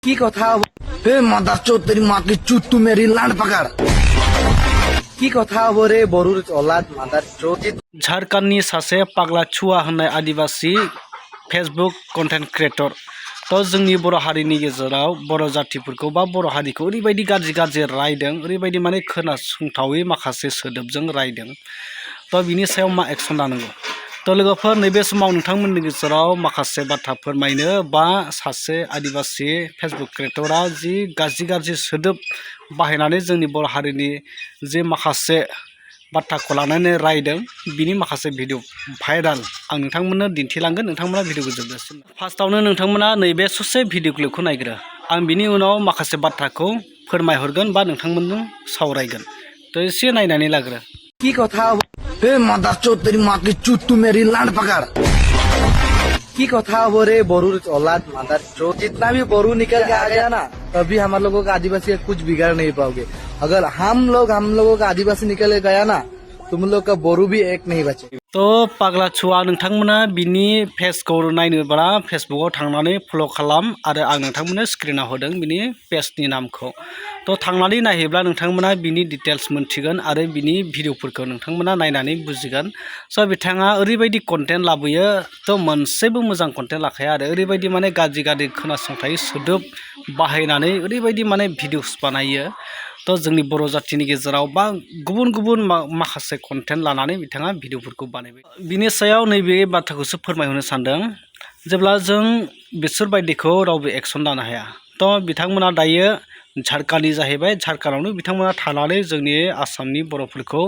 की কথা হে মাদারচোদ तेरी माँ की चूत तू मेरी लांड पकड़ की কথা रे बरुर औलाद मादारचोद झारखंडनि सासे पागला छुआ होननाय आदिबासी फेसबुक कन्टेन्ट क्रिएटर तो जोंनि बर' हारिनि गेजेराव बर' जातिफोरखौ बा बर' हारिखौ ओरैबायदि गाज्रि रायदों ओरैबायदि माने खोनासंथावै माखासे सोदोबजों रायदों तो बिनि सायाव मा एक्सन लानांगौ तो लोगोफोर नैबे समाव नोंथांमोननि गेजेराव माखासे बाथ्रा फोरमायनो बा सासे आदिबासी फेसबुक क्रिएटरा जि गाज्रि सोदोब बाहायनानै जोंनि बर' हारिनि जे माखासे बाथ्राखौ लानानै रायदों बिनि माखासे भिडिअ भाइराल आं नोंथांमोननो दिन्थिलांगोन नोंथांमोना भिडिअखौ जोबजासिम फार्स्टआवनो नोंथांमोना नैबे ससे भिडिअ क्लिपखौ नायग्रो आं बिनि उनाव माखासे बाथ्राखौ फोरमायहरगोन बा नोंथांमोनजों सावरायगोन तो एसे नायनानै लाग्रो की কথা হে मादारचोद तेरी माँ की चूत तू मेरी लांड पकड़ की কথা रे बरुर औलाद मादारचोद जितना भी बरू निकल के आ गया ना तभी हम लोगों का आदिवासी का कुछ बिगाड़ नहीं पाओगे अगर हम लोगों का आदिवासी निकल के गया ना तुम लोग का बोरू भी एक नहीं बचे तो पागला छुआ नोंथांमोना बिनि पेजखौ नायनोब्ला फेसबुकआव थांनानै फल' खालाम आरो आं नोंथांमोननो स्क्रिनाव होदों बिनि पेजनि नामखौ तो थांनानै नायहैब्ला नोंथांमोना बिनि डिटेल्स मोनथिगोन आरो बिनि भिडिअफोरखौ नोंथांमोना नायनानै बुजिगोन स' बिथाङा ओरैबायदि कन्टेन्ट लाबोयो तो मोनसेबो मोजां कन्टेन्ट लाखाया आरो ओरैबायदि माने गाज्रि खोनासंथाय सोदोब बाहायनानै ओरैबायदि माने भिडिअस बानायो तो जोंनि बर' जातिनि गेजेराव बा गुबुन माखासे कन्टेन्ट लानानै बिथाङा भिडिअफोरखौ बानायबाय बिनि सायाव नैबे बाथ्राखौसो फोरमायहरनो सानदों जेब्ला जों बिसोरबायदिखौ रावबो एक्सन लानो हाया तो बिथांमोना दायो झारखंडनि जाहैबाय झारखंडआवनो बिथांमोना थानानै जोंनि आसामनि बर'फोरखौ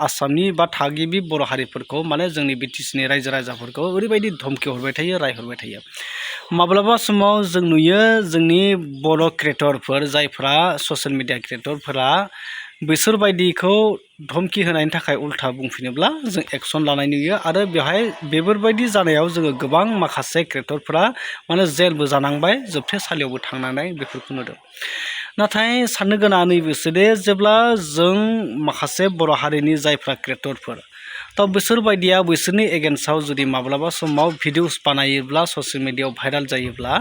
आसामनि बा थागिबि बर' हारिफोरखौ माने जोंनि बिटिसिनि रायजो राजाफोरखौ ओरैबायदि धमकि हरबाय थायो रायहरबाय थायो माब्लाबा समाव जों नुयो जोंनि बर' क्रिएटरफोर जायफ्रा ससियेल मिडिया क्रिएटरफोरा बिसोरबायदिखौ धमकि होनायनि थाखाय उल्था बुंफिनोब्ला जों एक्सन लानाय नुयो आरो बेवहाय बेफोरबायदि जानायाव जोङो गोबां माखासे क्रिएटरफोरा माने जेलबो जानांबाय जोबथेसालियावबो थांनानै बेफोरखौ नुदों नाथाय साननो गोनां नैबेसोदि जेब्ला जों माखासे बर' हारिनि जायफ्रा क्रिएटरफोर तो बिसोरबायदिया बिसोरनि एगेन्स्टआव जुदि माब्लाबा समाव भिडिअस बानायोब्ला ससियेल मिडियायाव भाइराल जायोब्ला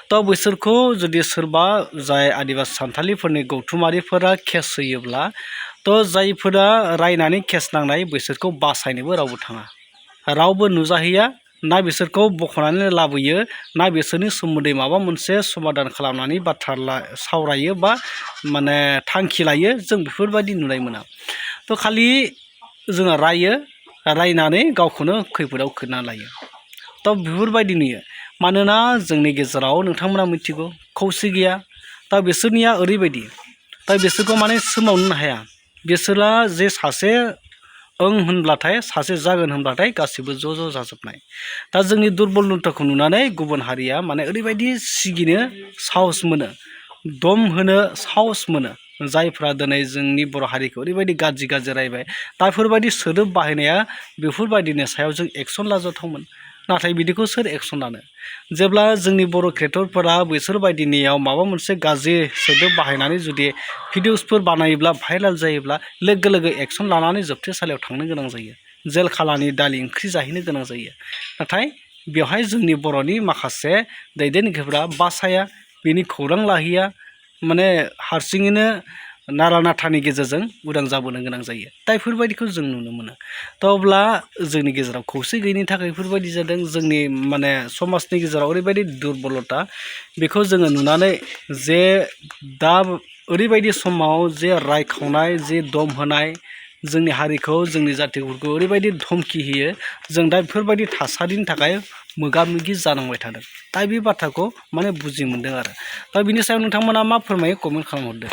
तो बिसोरखौ जुदि सोरबा जाय आदिबासि सानथालिफोरनि गौथुमारिफोरा केस होयोब्ला तो जायफोरा रायनानै केस नांनाय बिसोरखौ बासायनोबो रावबो थाङा रावबो नुजाहैया ना बिसोरखौ बख'नानै लाबोयो ना बिसोरनि सोमोन्दै माबा मोनसे समाधान खालामनानै बाथ्रा सावरायो बा माने थांखि लायो जों बेफोरबायदि नुनाय मोना तो खालि जोङो रायनानै गावखौनो खैफोदाव खोना लायो तो बेफोरबायदि नुयो मानोना जोंनि गेजेराव नोंथांमोना मिथिगौ खौसे गैया दा बिसोरनिया ओरैबायदि दा बिसोरखौ माने सोमावनो हाया बिसोरा जे सासे ओं होनब्लाथाय सासे जागोन होनब्लाथाय गासिबो ज' जाजोबनाय दा जोंनि दुरबलताखौ नुनानै गुबुन हारिया माने ओरैबायदि सिगिनो साहस मोनो दम होनो साहस मोनो जायफ्रा दिनै जोंनि बर' हारिखौ ओरैबायदि गाज्रि रायबाय दा बेफोरबायदि सोदोब बाहायनाया बेफोरबायदिनि सायाव जों एक्सन लाजाथावमोन नाथाय बिदिखौ सोर एक्सन लानो जेब्ला जोंनि बर' क्रिएटरफोरा बिसोरबायदिनियाव माबा मोनसे गाज्रि सोदोब बाहायनानै जुदि भिडिअसफोर बानायोब्ला भाइराल जायोब्ला लोगो एक्सन लानानै जोबथेसालियाव थांनो गोनां जायो जेल खालानि दालि ओंख्रि जाहैनो गोनां जायो नाथाय बेवहाय जोंनि बर'नि माखासे दैदेनगिरिफोरा बासाया बिनि खौरां लाहैया माने हारसिङैनो नारा नाथानि गेजेरजों उदां जाबोनो गोनां जायो दा बेफोरबायदिखौ जों नुनो मोनो थ' अब्ला जोंनि गेजेराव खौसे गैयिनि थाखाय बेफोरबायदि जादों जोंनि माने समाजनि गेजेराव ओरैबायदि दुरबलता बेखौ जोङो नुनानै जे दा ओरैबायदि समाव जे रायखावनाय जे दम होनाय जोंनि हारिखौ जोंनि जातिफोरखौ ओरैबायदि धमकि होयो जों दा बेफोरबायदि थासारिनि थाखाय मोगा मोगि जानांबाय थादों दा बे बाथ्राखौ माने बुजि मोनदों आरो दा बिनि सायाव नोंथांमोना मा फोरमायो कमेन्ट खालामहरदो।